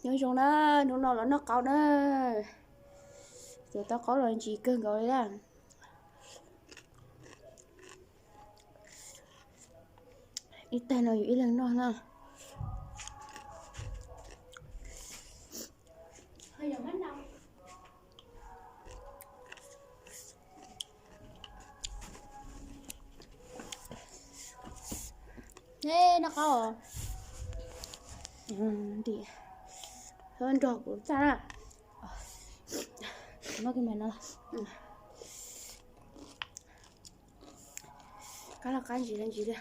Nyob zoo na, hnub no los noj qaub na. Cov tau qaub los ntsis kawg nkaus li na. Ib tag no yus ib leeg noj na. Noj qaub. Nrog kuv txaj na. Noj kawg mas no. Qab los qab ntsis los ntsis li.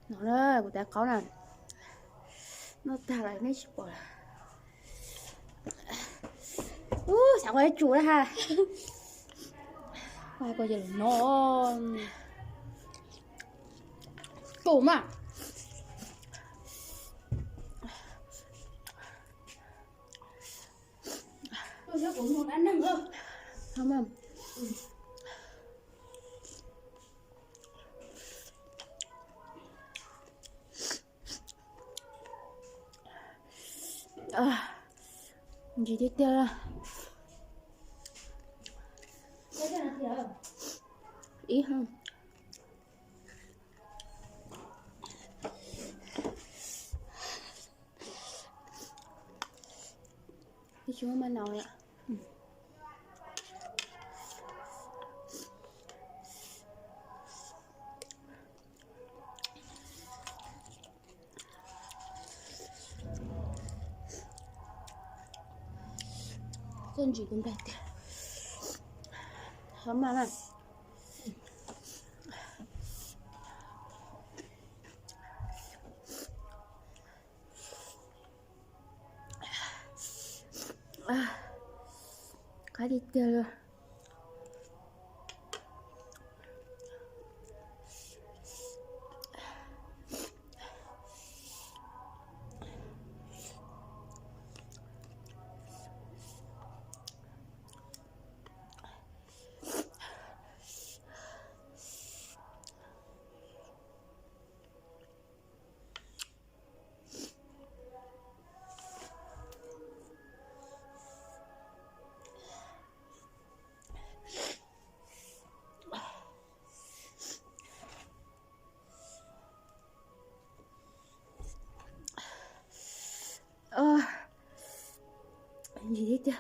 No na, kuv tais qaub na. Noj tag lawm nej tsis pom lawm. Ub, xav ua ib tsum na ha. Ua ces lawm no. Tsum mas. Ntsis tiag tiag. Ib. Ib tsis muaj maj nau lawm. Koj ntsis kuv nplag tiag. Ho maj na. Qab tiag tiag li. Ntsis tiag tiag.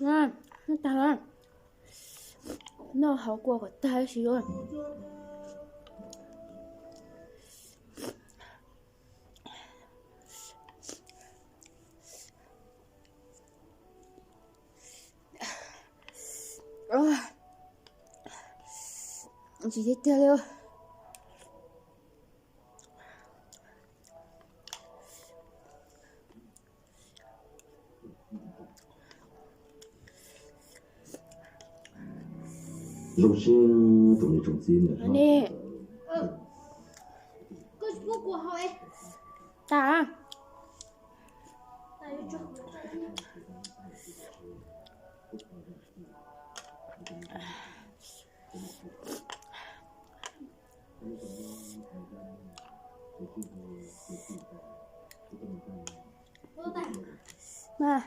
Noj tag lawm. Noj hauv kua kom tag ib sim. Ntsis tiag tiag li. Zoo siab tsoom niam tsoom txiv ntawm no. Tas. Mas.